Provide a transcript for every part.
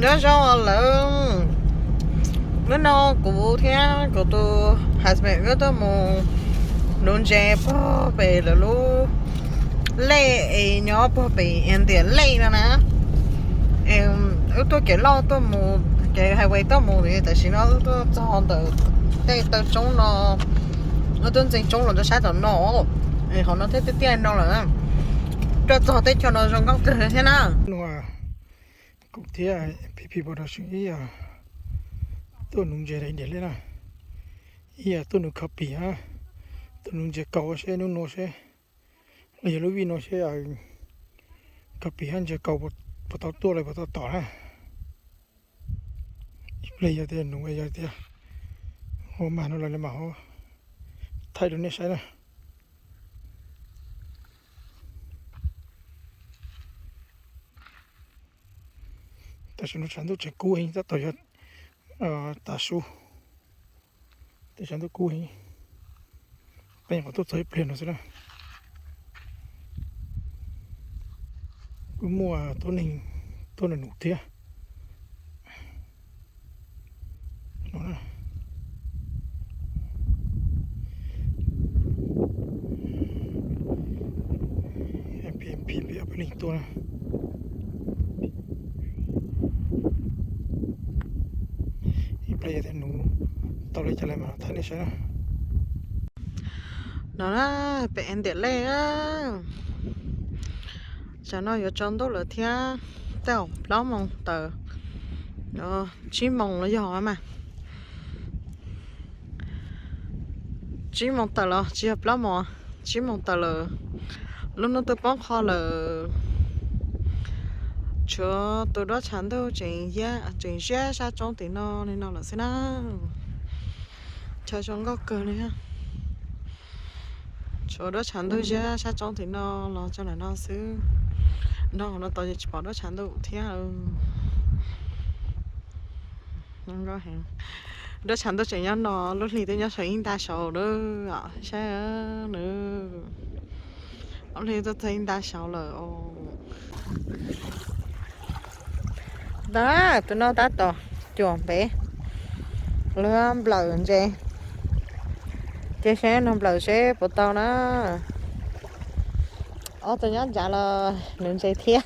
Nyob zoo lawm, hnub no kuv thiab kuv tus husband wb tuaj mus nuv ntses puag pem lawv lub lej es nyob puag pem India Lake no na. Wb tuaj kev loj tuaj mus, kev highway tuaj mus, tam sim no tuaj txog ntawm tej taw roob no, wb tuaj ntxeev roob los rau sab tom no, hauv no thiab tiaj tiaj no lawm. Tuaj txog teb chaws no zoo nkauj kawg thiab na. Kuv thiab Phib Phib Pov Rau Seem ib yam tuaj nuv ntses rau India Lake na, ib yam tuaj nuv khav pim, tuaj nuv ntses kaus seb hnub no seb, los yog lub vij no seb khav pim hab ntses kaus puas tau tuaj los puas tau tom na. Ib pliag yog tias nuv yog tias ua mag no lawm li mas ho thaij rau nej saib na. Tam sim no tshav ntuj tseem kub heev tab tom yog tav su, tab tshav ntuj kub heev. Peb nyuam qhuav tuaj txog ib pliag no xwb na. Kuj muaj tuab neeg tuaj nuv thiab. Peb leeg tuaj na. Ib pliag yog tias nuv tau li cas lawm mas thaij nej saib na. No na, pem India Lake, tam no yuav tsaus ntuj lawm thiab, tej zaum plaub moos tawm, tsib moos los yog mas. Tsib moos tawm los tsis yog plaub moos, tsib moos tawm lawm. Lub hnub twb poob qho lawm, tshuav tus duab tshav ntuj tseem ziab sab roob tim no li no lawm xwb na. Chaw zoo nkauj kawg li. Tshuav duab tshav ntuj ziab sab roob tim no los tso ntawm no xwb. Nrog no tau ces tsis pom duab tshav ntuj thiab. Duab tshav ntuj tseem nyob no, lub hli twb nyob saum ib nta saud lawm, saib na. Lub hli twb txog ib nta saud lawm os. Tab tus no tab tom cuam pem lawv nplawm ntses, ces seb nws nplawm seb puas tau na. Ob tug nyob nrad los nuv ntses thiab.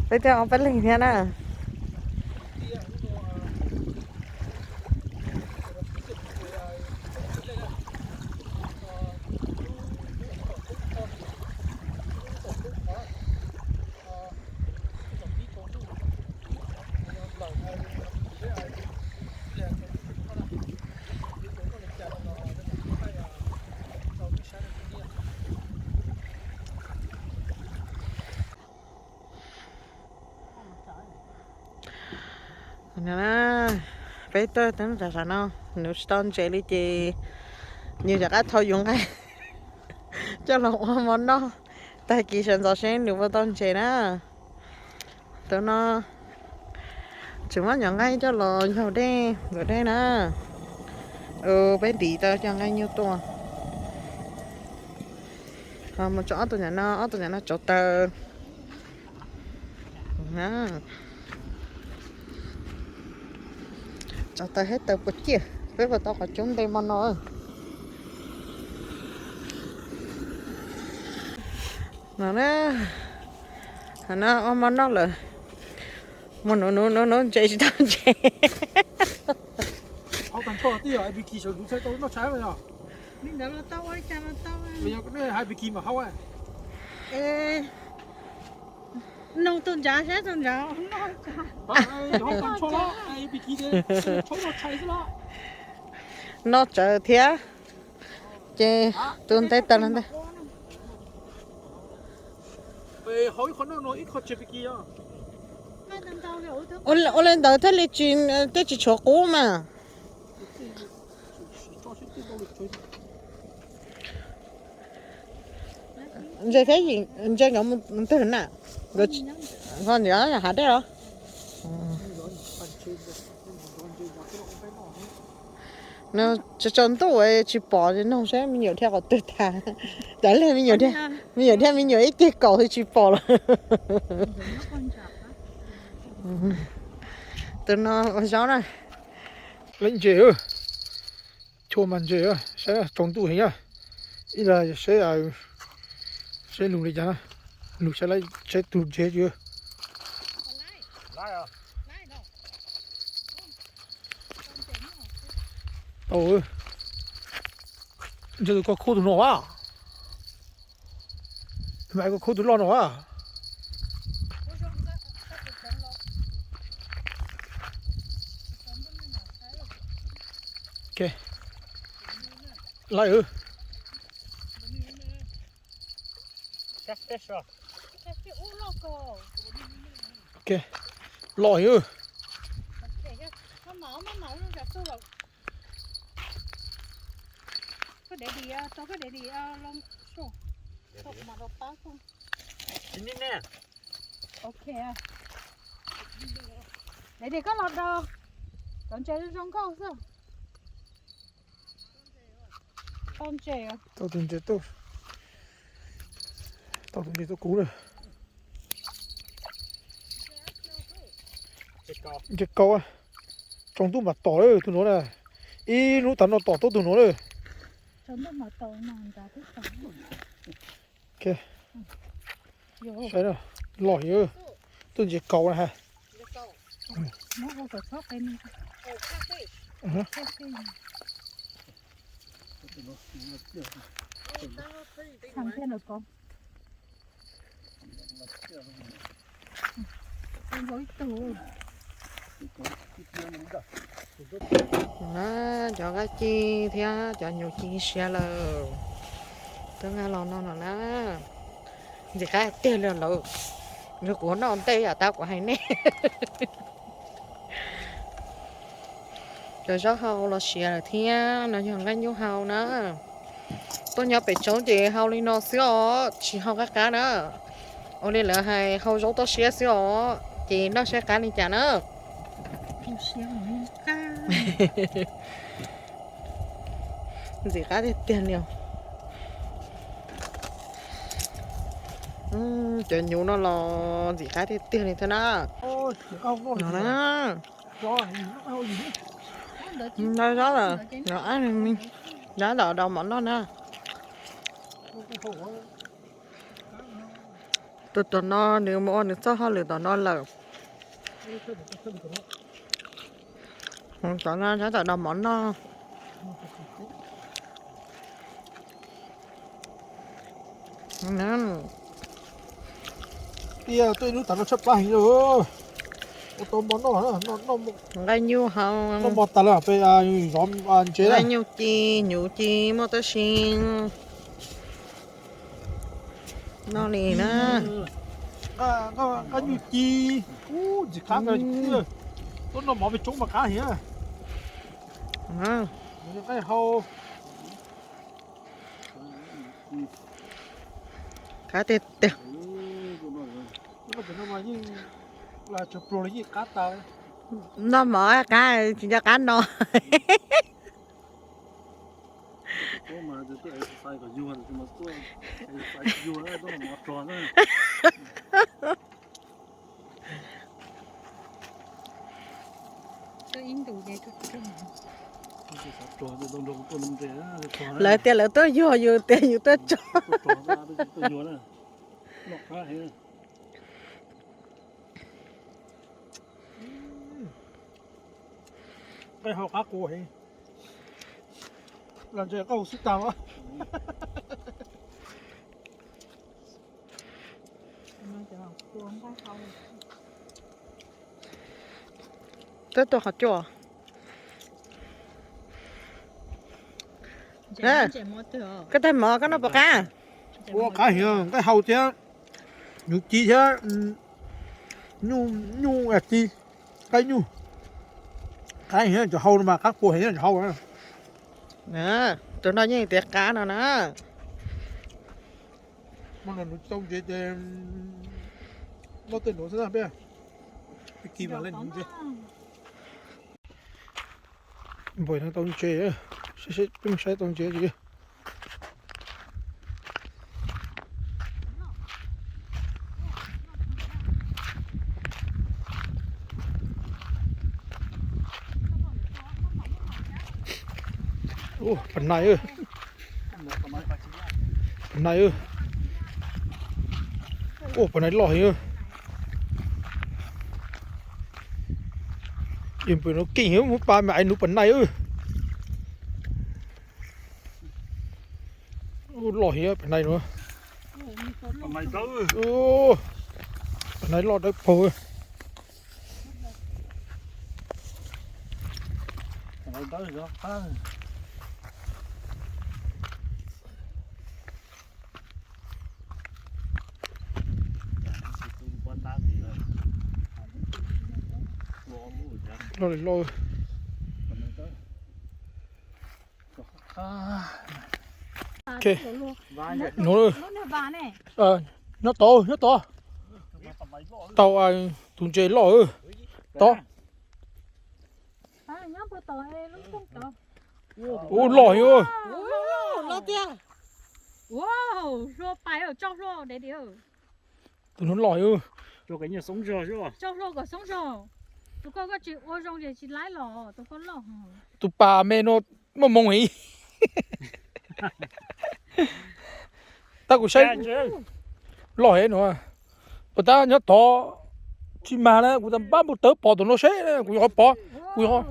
Peb twb ob peb leeg thiab na. Peb tuaj teeb tam sim no, nuv tsis tau ntses li ces nws rov qab thau yus nqaij coj los ua mov noj, tag kis sawv ntxov seb nws puas tau ntses na. Tus no tseem muab cov nqaij coj los yaug dej ntxuav dej na. Peb ntim tau cov nqaij nyuj tuaj. Mus tso ob tug nyuam no, ob tug nyuam no tsauv taws. Tsauv taws thiab taws puas ciaj, peb puas tau qhov cub nte hmo no. No na, no ua hmo noj lawm. Mus nuv nuv nuv nuv ntses tsis tau ntses. Noog tus nrad saib tus nrad. Noj tsawv thiab. Ces tus nte taws los ntag. Ua li ntawd thiaj li tsis, thiaj tsis tshuav qub mas. Ntses thiab yim, ntses nkawd mus twg na? Nkawd ho nyob hav dej los? Tsaus ntuj tsis pom, noog seb me nyuam dhia qhov twg tag. Cas li me nyuam dhia, me nyuam dhia me nyuam ib ceg kaum tsis pom lawm. Tus no ua zaub na. Leb ntses, chua mas ntses, saib tsaus ntuj heev na. Ib los saib, saib lug li cas na, lug saib, saib tus ntses tsis. Tau, ntshe tus koj khub tus no a. Mas koj khub tus loj no a. Laib. Loj heev. Daddy, koj los do cov ntses zoo nkauj xwb. Tau ntses, tau tus ntses, tau tus ntses tuaj kuv na. Ntses kaus, tsaus ntuj mas tom lawm tus nuav na. Ib hnub tas no tom tuaj tus nuav lawm. Saib, loj heev, tuaj ntses kaus na ha. Cov qaib ci thiab cov hnyuv ci siav lawm. Twb nqa los no no na. Ntxim qab tiag li lawm. Yog kuv noj ua ntej yom, tab kuv hais nej. Cov zaub hau los siav lawm thiab, no yog nqaij nyuj hau na. Tuaj nyob pem tsoov ces hau li no xwb os, tsis hau qab qab na. Ua li lawv hais hau zaub toj siab xwb os, ces noj saib qab li cas na. Ntxim qab tiag tiag li. Cov hnyuv no los ntxim qab tiag tiag li thiab na. No na. Zaub lawm, zaub lawm, zaub lawm, dos mov noj na. Tus tom no nws mus ua nws txoj hauj lwm tom no lawm. Tom no nyob tom dos mov noj. Tiag, tuaj ib hnub tas no tshaib plab heev li. Ua tau mov noj, noj mov tas lawm peb zov ntses na. Nqaij nyuj ci, hnyuv ci, muaj tab sis noj li na. Nqaij nyuj ci, ntxim qab, tuaj noj mov pem tsoov mas qab heev. Nqaij hau. Qab tiag tiag. Noj mov qab, tsis nco qab no. Lawv tias lawv tuaj yuag, yus tias yus tuaj tso. Nqaij hau qab qua heev. Los ntses qau xwb tag. Twb tuaj qhov cua. Koj tag mov koj noj puas qab? Ua qab heev, nqaij hau thiab, hnyuv ci thiab, nyuj ci, nqaij nyuj. Qab heev, cov hau no mas qab qua heev cov hau. Tus no yeej tias qab no na. Npawg no tau ntses, peb mus saib tau ntses tsis. Ua, pab nai, pab nai, ua, pab nai loj heev. Yog pem no keej heev, muab pab me aiv nuv pab nai. Loj heev pab nai no. Pab nai loj dawb paug. Loj li loj. Ok. Nuv, nyob tod, nyob tod. Tau tus ntses loj tod. Ub, loj heev. Tus no loj heev. Tus pas me no muaj moo heev. Tab kuv saib loj heev no. Puas tab nyob tod tsis mag na, kuv tab npaj npus tawv pov tus no seb kuv yuav pov, kuv yuav,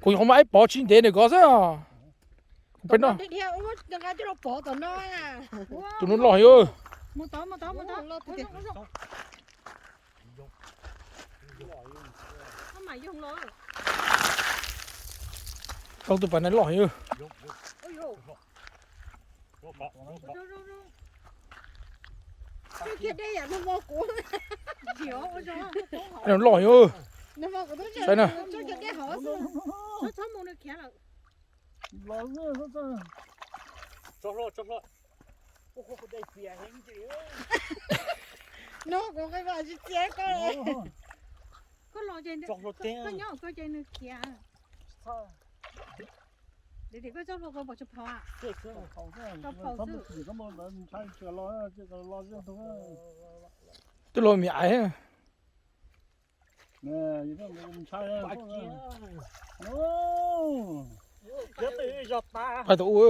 kuv yuav muab aib pov tsis ntev nws ko xwb. Peb no, tus no loj heev. Tau tus pas nai loj heev. Loj heev. Saib na. Twb los me aiv. Pais tau ua.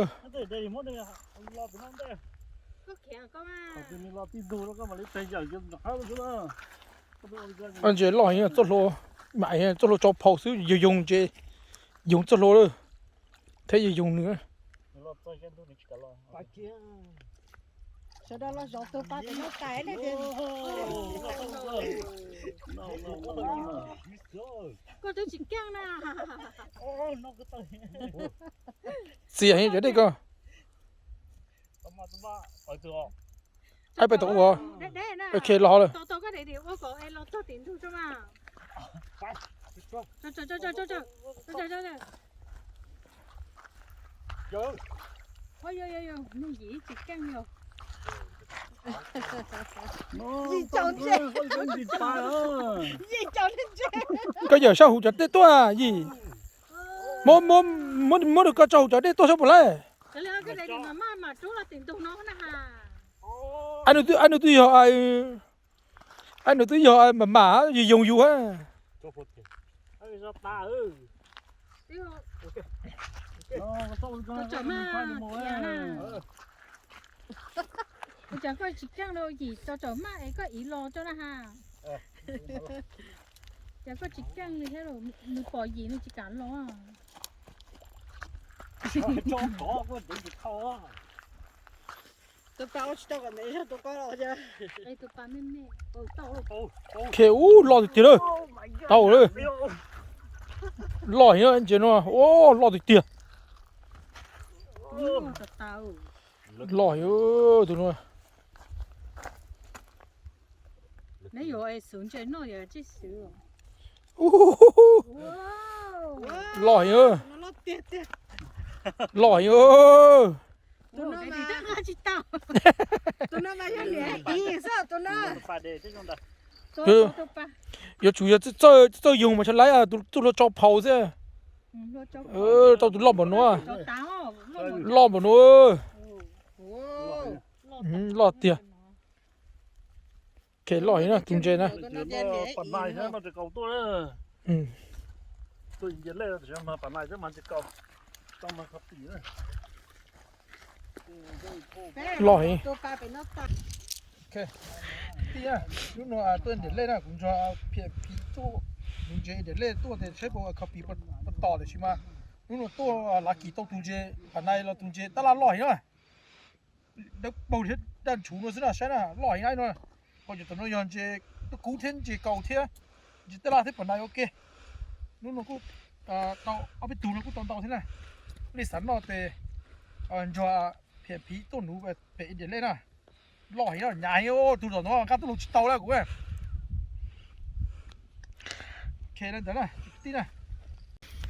Ntses loj heev, txoj hlua, me aiv, txoj hlua tso phau xwb, yoog yoog ntses, yoog txoj hlua lawm, thiab yoog yoog nws. Sawv daws los zov tus pas tus no tais ne. Koj twb tsis keej na. Txias heev cov dej koj. Aib peb tau ua. Ok, los lawm. Koj yawm sab huv cov dej tuaj Yim. Muab, muab rau koj tso huv cov dej tuaj saib puas laib. Aib nws twb yog, aib nws twb yog mam mam yoog yoog yus. Ua cas koj tsis keej rau Yim tso tsam maj es koj iv los tso na ha. Cas koj tsis keej li thiab, nws pom Yim nws tsis kam los. Tus pas ua tsis tau kom ntev zog tus ko los. Tus pas me me. Khe ub, loj tiag tiag lawm. Tau lawm. Loj heev ntses no, loj tiag tiag. Loj heev tus no. Loj heev. Loj heev. Yuav tsum yog txawj yoog mas tshaj laib, txoj hlua tso phau xwb. Tau tus loj npaum no. Loj npaum no. Loj tiag. Khe loj heev na tus ntses na. Pas nais thiab mas tsis kaus tuaj. Tuaj ntses lej mas pas nais thiab mas tsis kaus. Loj heev. Tiag, hnub no tuaj ntiam lej na, kuv nrog Phiam Phiv tuaj nuv ntses ntiam lej tuaj tes saib puas kho piv puas tom, tiam sis mas hnub no tuaj lav kis tau tus ntses pam nais los tus ntses tab laj loj heev na. Dawb paug thiab daj ntshuv no xwb na, saib na, loj heev na no. Ho cov tom no yog ntses tuaj kub thiab ntses kaus thiab, ntses tab laj thiab pam nais ua ke. Hnub no kuj tau ob peb tug no kuj tau ntau thiab na. Nej xav noj tes nrog Phiam Phiv tuaj nuv pem ntiam lej na. Loj heev, hnyav heev, tus tom no nqa tuaj los tsis tau lawm kuv.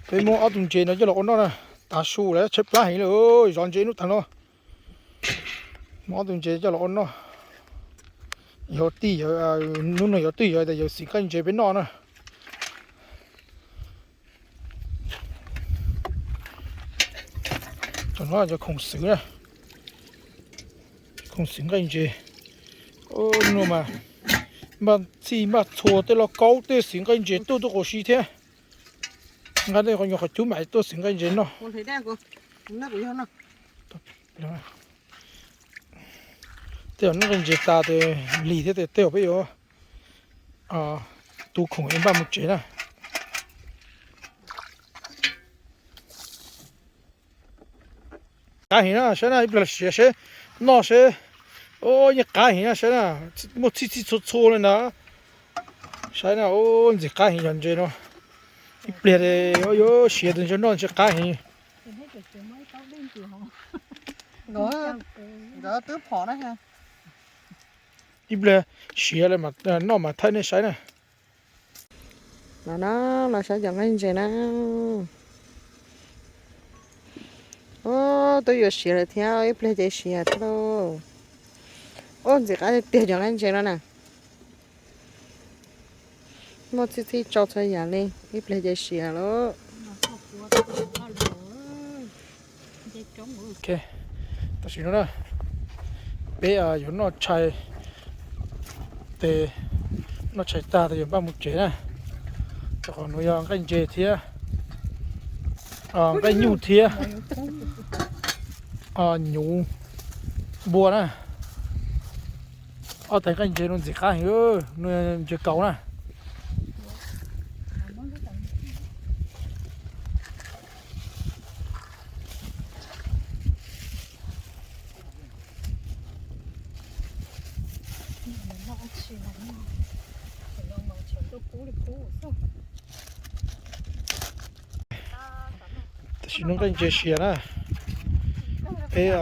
Peb muab ob tug ntses no coj los ua noj na, tav su lawm tshaib plab heev lawm, zov ntses hnub tag no. Muab ob tug ntses coj los ua noj. Yog tij yawg, hnub no yog tij yawg tas yawg xim nqaij ntses peb noj na. Cov no cov khoom xwm na, khoom xwm nqaij ntses. Hnub no mas npaj txhij npaj txhua tej lauj kaub tej xwm nqaij ntses tuaj tuaj quas si thiab. Nqa tej qhov nyuag qhov cub mam tuaj xwm nqaij ntses noj. Tej zaum noj nqaij ntses tas tes lig thiab tes tej zaum peb yuav tu khoom es npaj mus tsev na. Qab heev na, saib na, ib pliag siav seb, noj seb. Yeej qab heev na, saib na, muaj txhij txhij txhua txhua li ntag. Saib na, ntxim qab heev cov ntses no. Ib pliag yuav siav tus ntses noj ntses qab heev. Ib pliag siav noj mam thaij nej saib na. No na, los saib cov nqaij ntses na. Twb yuav siav lawm thiab, ib pliag ces siav thiab lauj. Ub, ntxim qab tiag tiag cov nqaij ntses no na. Muaj txhij txhij txhua txhua yam li, ib pliag ces siav lauj. Tam sim no na, peb yuav noj tshais, tes noj tshais tag tes yuav npaj mus tsev na. Rau qhov nuav yog nqaij ntses thiab nqaij nyuj thiab nyuv npua na. Ob tais nqaij ntses no ntxim qab heev, no ntses kaus na. Tam sim no nqaij ntses siav na, peb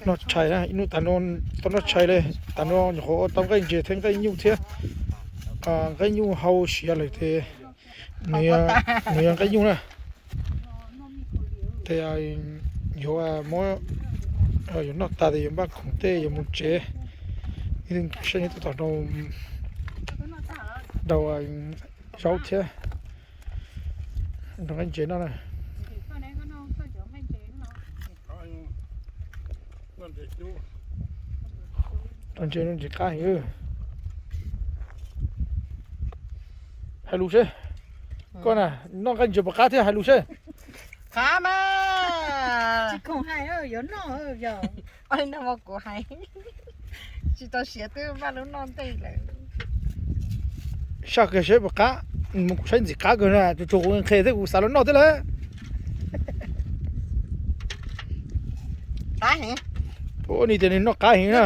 noj tshais na, ib hnub tas no tau noj tshais li. Tas no nyuam qhuav tau nqaij ntses thiab nqaij nyuj thiab, nqaij nyuj hau siav lawm tes nws yog nqaij nyuj na. Tes yuav muab, yuav noj tas tes yuav npaj khoom tej yuav mus tsev. Saib neb tus tom rau zaub thiab noj nqaij ntses noj na. Noj ntses no ntxim qab heev. Hais lus seb, koj na, noj nqaij ntses puas qab thiab, hais lus seb. Qab mas. Tsis khoom hais, yuav noj, kuv hais, tsis tau siav twb npaj lub noj ntej lawm. Saj kiag seb puas qab, kuv saib ntxim qab kawg na, tsuas tsuas kuv nqhis thiab kuv xav los noj thiab lawm. Qab heev. Ua nws tias nws noj qab heev na.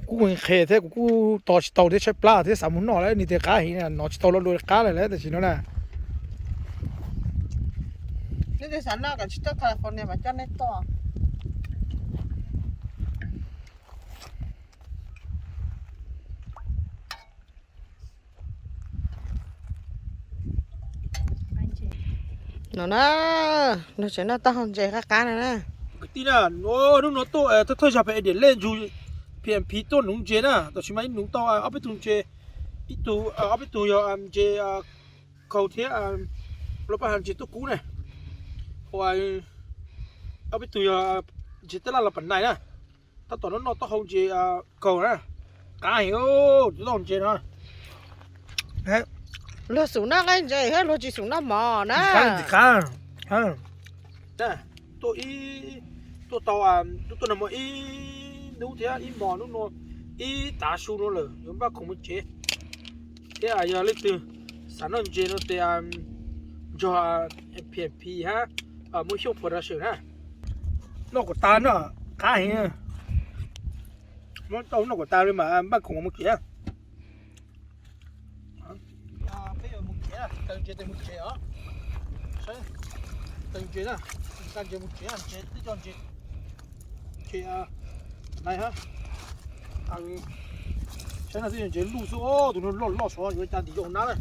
Kuv kuj nqhis thiab kuv kuj tos tsis tau thiab, tshaib plab thiab xav mus noj lawm, nws tias qab heev, hnov tsis tau lo lus qab lawm tam sim no na. Neb twb xav noj kom tsis tuaj California mas coj nej tuaj. No na, nrog tsev noj taub hau ntses qab qab no na. Kwv tij na, hnub no tuaj thawj thawj zag pem Dim Lej ntsug Phiam Phiv tuaj nuv ntses na, tam sim mas ib nuv tau ob peb tug ntses, ib tug, ob peb tug yog ntses kaus thiab, los paj has ntses tuaj kub na, ob peb tug yog ntses tab laj los pam nais na. Tab tom no noj taub hau ntses kaus na, qab heev, taub hau ntses no. Luag xum noj nqaij ntses thiab luag tsis xum noj mov na. Tuaj ib, tuaj tau, tuaj nag hmo ib hnub thiab ib hmos hnub no, ib tav su no lawm yuav npaj khoom mus tsev. Thiab yog leej twg xav noj ntses no ces nrog P and P hab Muaj Xyooj Production na. Noj kom tas no, qab heev. Muab tau noj kom tas li mas npaj khoom mus tsev. Peb yuav mus tsev, taws ntses tes mus tsev os. Saib, taws ntses na, nqa ntses mus tsev, ntses twb coj ntses, ntses nai hab. Saib no twb yog ntses luj xwb, tus no loj loj sav yuav cas ntim zoo nab na.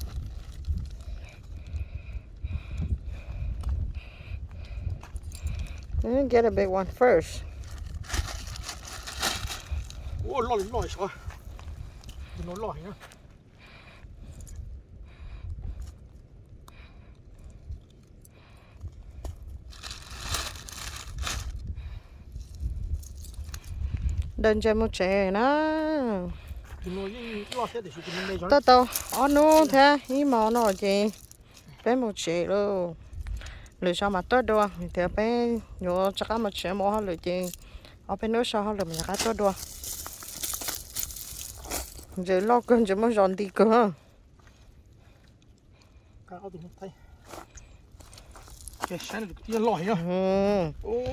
Get a big one first. Ua loj li loj sav, tus no loj heev na. Daws ntses mus tsev na. Tuaj tau ob hnub thiab ib hmos no ces peb mus tsev lauj. Lwm zaus mas tuaj dua, tias peb yuav rov qab mus tsev mus ua hauj lwm ces ob peb hnub sau hauj lwm mas rov qab tuaj dua. Ntses loj kawg, ntses muaj zog nti kawg.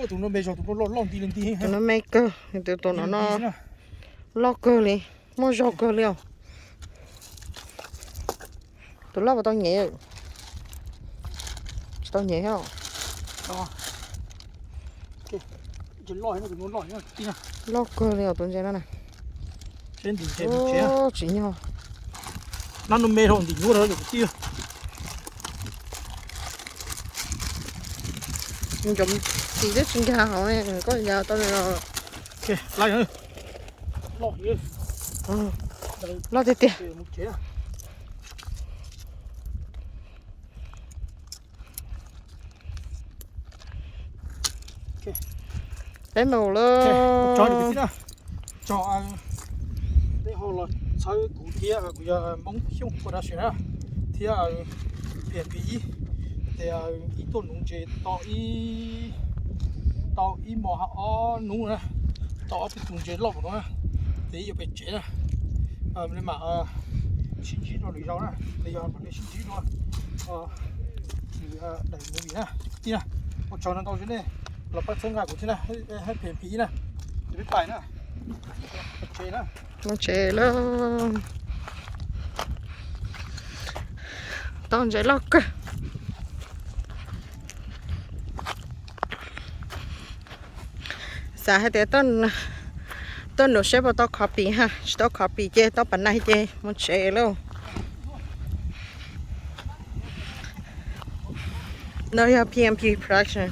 Tus no me zog, tus no loj loj nti li nti. Tus no me kawg, tus no no loj kawg li, muaj zog kawg li os. Tus loj puas tau nyem? Tsis tau nyem thiab. Loj kawg li os tus ntses no na. Tsis nyog. Nab no me rau ntim nyuaj rau yus kwv tij. Nco tis twb tsis nkag hauv, koj ya tau li no. Loj tiag tiag. Peb mus lawm. Tso, nej ho los txhawb kuv thiab, kuv yog Hmoob Xyooj Production na, thiab P and P ib, ces ib tuaj nuv ntses tau ib, tau ib hmos hab ob hnub na, tau ob peb tus ntses loj no na, ces ib yuav pem tsev na. Li mam sib ntsib dua lwm zaus na, li yog mam li sib ntsib dua lwm daim movie na. Kwv tij na, ua tsaug no ntau tsi nej los pab txhawb nqa kuv thiab na, hab P and P ib na, ces peb pais na, tsev na. Mus tsev lawm. Tau ntses loj kawg. Xav hais tias tuaj nuv seb puas tau copy ha, tsis tau copy ces tau pas nais ces mus tsev lauj. No yog P M P Production,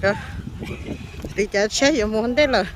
li cas tsheb yuav mus ua ntej lawm.